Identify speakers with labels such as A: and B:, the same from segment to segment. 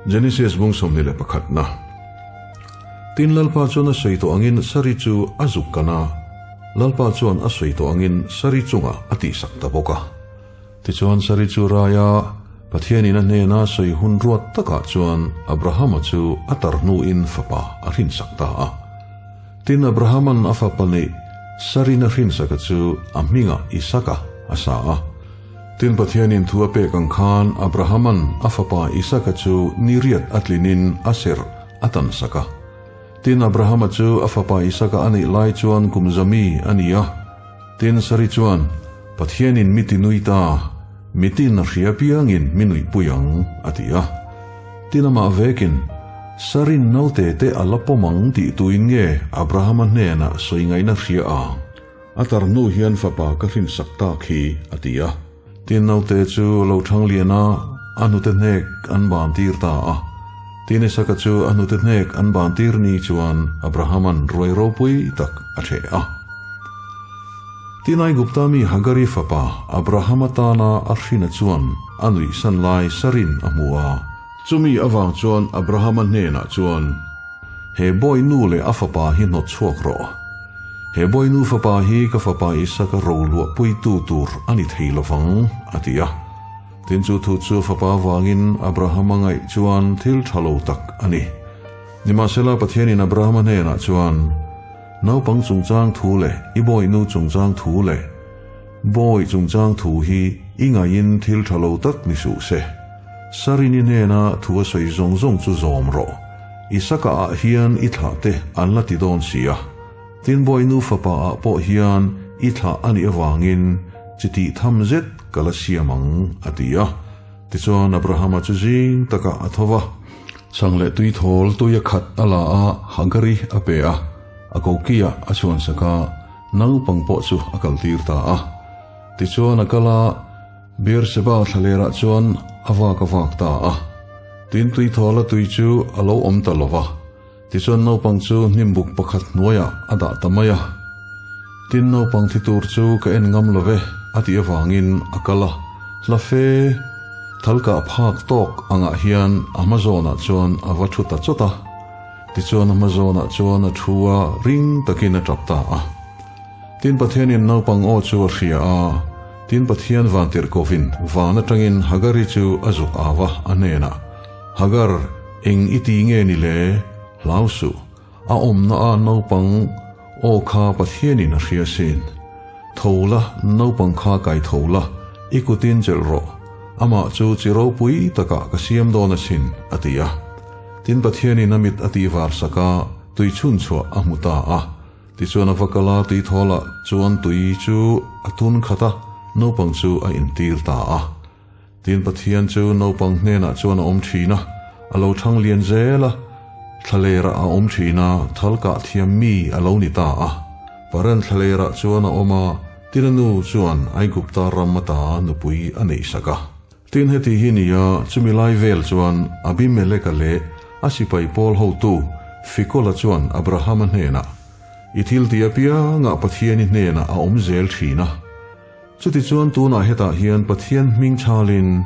A: Genesis bung 21 na. Tin Lalpa chuan a sawi tawh angin Sari chu a zuk kan a, Lalpa chuan a sawi tawh angin Sari chungah a tihsak ta bawk a. Tichuan Sari chu raia Pathianin a hnena sawi hun ruat takah chuan Abrahama chu a tar hnuin fapa a hrinsak ta a. Tin Abrahaman a fapa neih Sarin a hrinsaka chu a hmingah Isaka a sa a. Tin Pathianin thu a pek ang khan Abrahaman a fapa Isaka chu ni riat a tlinin a serh a tansak a. Tin Abrahama chu a fapa Isaka a neih lai chuan kum zami a ni a. Tin Sari chuan, Pathianin mi ti nui ta, mitin a hria piangin mi nuihpui ang, a ti a. Tin amah vekin, Sarin naute te a la pawm ang tih tuin nge Abrahama hnenah sawi ngaihna hria ang? A tar hnu hian fapa ka hrinsak tak hi, a ti a. Tin naute chu lo thang lian a, a hnute hnek an ban tir ta a. Tin Isaka chu a hnute hnek an ban tir ni chuan Abrahama'n ruai ropui tak a ṭheh a. Tin Aigupta mi Hagari fapa Abrahama tana a hrina chuan a nuihsan lai Sarin a hmu a. Chumi avang chuan Abrahama hnenah chuan. He bawi nu leh a fapa hi hnawt chhuak rawh. He bawi nu fapa hi ka fapa Isaka roluahpuitu tur a ni thei lovang, a ti a. Tin chu thu chu fapa avangin Abrahama ngaih chuan thil tha lo tak a ni. Nimahsela Pathianin Abrahama hnenah chuan, Naupang chungchang thu leh i bawi nu chungchang thu leh bawi chungchang thu hi i ngaihin thil tha lo tak ni suh se. Sarini hnena thu a sawi zawng zawng chu zawm rawh. Isaka ah hian i thlah te an la ti dawn si a. Tin bawi nu fapa ah pawh hian i thlah a nih avangin chi tih tham zet ka la siam ang, a ti a. Tichuan Abrahama chu zing takah a tho va. Chhang leh tui thawl tui a khat a la a, Hagari a pe a, a kokiah a chhuansak a, naupang pawh chu a kaltir ta a. Tichuan a kal a. Beerseba thlalerah chuan a vak a vak ta a. Tin tui thawl a tui chu a lo awm ta lo va. Tichuan naupang chu hnimbuk pakhat hnuaiah a dah ta mai a. Tin naupang thi tur chu ka en ngam lo ve a tih avangin a kal a. Hla fe thalkah phak tawk angah hian a hma zawnah chuan a va thu ta chawt a. Tichuan a hma zawnah chuan a thu a, ring takin a tap ta a. Tin Pathianin naupang aw chu a hria a, tin Pathian vantirhkovin van atangin Hagari chu a zuk au a, a hnenah, Hagar, eng i ti nge ni le? Hlau suh, a awmna a naupang aw kha Pathianin a hria sin. Tho la, naupang kha kai tho la, i kutin chelh rawh, amah chu chi ropui takah ka siam dawn asin, a ti a. Tin Pathianin a mit a tihvar sak a, tui chhunchhuah a hmu ta a. Tichuan a va kal a, tuithawlah chuan tui chu a tun khat a, naupang chu a intir ta a. Tin Pathian chu naupang hnenah chuan a awm thin a, a lo thang lian zel a, thlalerah a awm thin a, thal kah thiam mi a lo ni ta a. Paren thlalerah chuan a awm a, tin a nu chuan Aigupta ram ata nupui a neihsak a. Tin heti hi nia, chumi lai vel chuan Abimeleka leh a sipai pawl hotu Fikola chuan Abrahama hnenah, I thil ti apiangah Pathian i hnenah a awm zel thin a. Chutichuan tunah hetah hian Pathian hming chhalin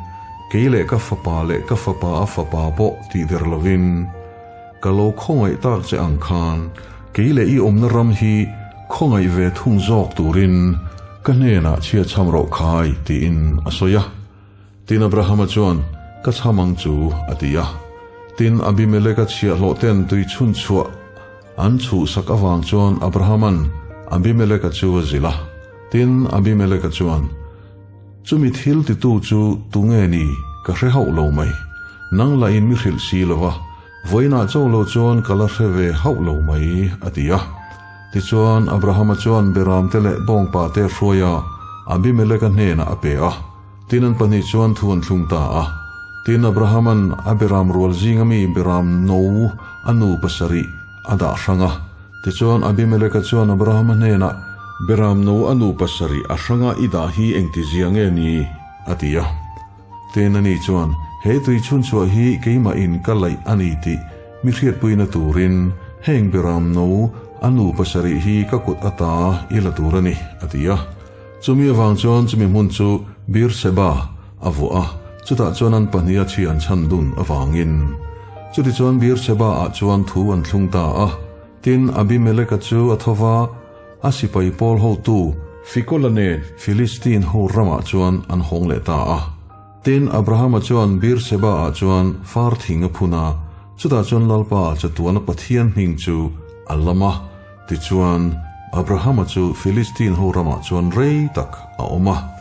A: kei leh ka fapa leh ka fapa a fapa pawh tih der lovin ka lo khawngaih tak che ang khan kei leh i awmna ram hi khawngaih ve thung zawk turin Ka hnenah chhia chham rawh khai, tiin a sawi a. Tin Abrahama chuan, Ka chham ang chu, a ti a. Tin Abimeleka chhiahhlawh ten tui chhun chhuah an chhuhsak avang chuan Abrahama'n Abimeleka chu a zilh a. Tin Abimeleka chuan, Chumi thil titu chu tunge ni ka hre hauh lo mai. Nang lahin mi hrilh si lo va, vawiinah cho lo chuan ka la hre ve hauh lo mai, a ti a. Tichuan, Abrahama chuan Beramte leh bawngpate a hruai a, Abimeleka hnenah a pe a. Tin an pahnih chuan thu an thlung ta a. Tin, Abrahama'n a Beram rual zinga mi Beram no a nu pasarih a dah hrang a. Tichuan, Abimeleka chuan Abrahama hnenah, Beram no a nu pasarih a hranga i dah hi engtizia nge ni? a ti a. Tin, ani chuan, He tui chhunchhuah hi keimahin ka laih a ni tih Mi hriatpuina turin heng Beram no a nu pasarih hi ka kut ata i la tur a ni, a ti a. Chumi avang chuan chumi hmun chu Beersheba a vuah a. Chutah chuan an pahniha chi an chhan dun avangin. Chutichuan Beer-sheba-ah chuan thu an thlung ta a. Tin, Abimeleka chu a tho va, a sipai pawl hotu Fikola nen Philistine ho ramah chuan an hawng leh ta a. Tin, Abrahama chuan Beer-sheba-ah chuan far thing a phun a, chutah chuan Lalpa chatuana Pathian hming chu a lam a. Tichuan, Abrahama chu Philistine ho ramah chuan rei tak a awm a.